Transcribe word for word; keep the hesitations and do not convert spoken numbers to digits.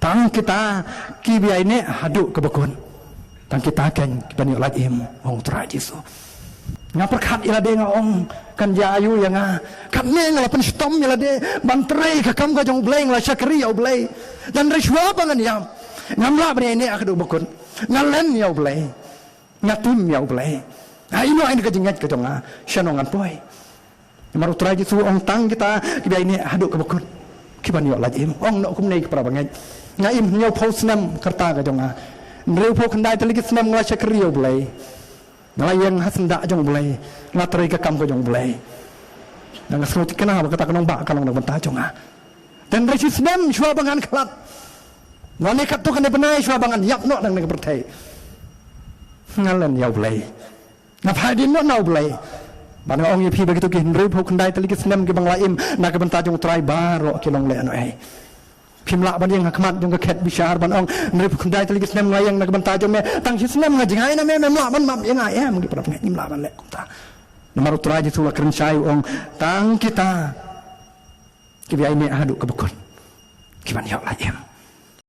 Tang kita kiba ïaineh haduh kaba kut. Tang kita keiñ kiban ïoh lait im, ong u Trai Jisu. Nga pyrkhat ïa lade nga ong, kan jia aiu ïa nga. Katne nga la pynshitom ïa lade ban trei ka kam ka jong U Blei, nga la shakri ïa U Blei. Hynrei shuwa ba ngan ïap, ngam lah ban ïaineh haduh ba kut. Nga len ïa U Blei. Nga tim ïa U Blei. Ai noh ai ka jingngeit ka jong nga, shano ngan poi. Namar u Trai Jisu u ong tang kita kiba ïaineh haduh kaba kut kiban ïoh lait im. Ong noh kumne ki para bangeit. Nga im hynñiewphew snem ka rta ka jong nga. Hynriewphew khyndai tylli ki snem nga la shakri ïa U Blei. Nga la ïeng ha syndah jong U Blei. Nga la trei ka kam ka jong U Blei. Nga sngew thikna ba kata ka nongbah ka long na ka bynta jong nga. Hynrei shi snem shuwa ba ngan khlad, lane katto katne bnai shuwa ba ngan ïap noh na kane ka pyrthei, nga len ïa U Blei. Nga phai dien noh na U Blei. Bad nga ong ïa phi ba kito ki hynriewphew khyndai tylli ki snem kiba nga la im na ka bynta jong u Trai baroh ki long lehnohei. Phim lah ban ïeng ha khmat jong ka khet bishar ban ong, hynriewphew khyndai tylli ki snem nga ïeng na ka bynta jong me, tang shi snem nga jngai na me, mem lah ban map ïa nga em? Ki para bangeit, ngim lah ban leh kumta. Namar u Trai Jisu u la kren shai, u ong tang kita kiba ïaineh haduh kaba kut kiban ïoh lait im.